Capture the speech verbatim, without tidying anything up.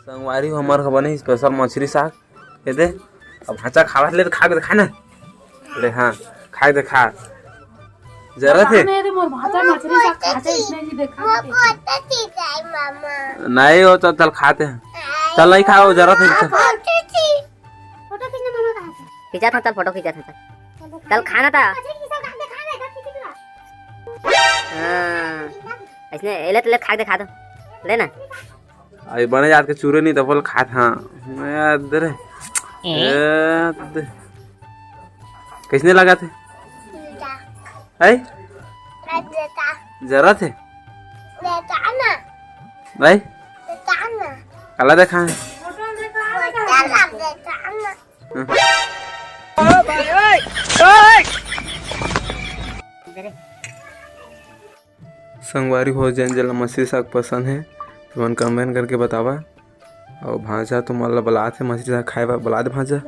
संगवारी हो, हमर ह बने स्पेशल मछरी साग। ये दे, अब भांचा खावत ले त खा के देखा ना। अरे हाँ, खा के देखा। जरा थे। नहीं रे, मोर भांचा मछरी साग खाते इसने जी देखा। नहीं हो तो चल खाते हैं। चल नहीं खाओ, जरा थे। फोटो खींचना मामा कहाँ से? खींचा था, चल फोटो खींचा था, चल। चल खाना था। हाँ, इसने एले तले खा के देखा दो। ले ना। आई बने जात के चूरे नहीं तो बोल खात हाँ। मैं दे रे। ए, दे। कैसने लगा थे? आई? जरा थे? आई? काला देखा है? संगवारी हो, जेन जेन ला मछरी साग पसंद हे, तुमन कमेंट करके बतावा। अउ भांचा तुमन ला बलात हे मछरी साग खाए बर, बला दे भांचा।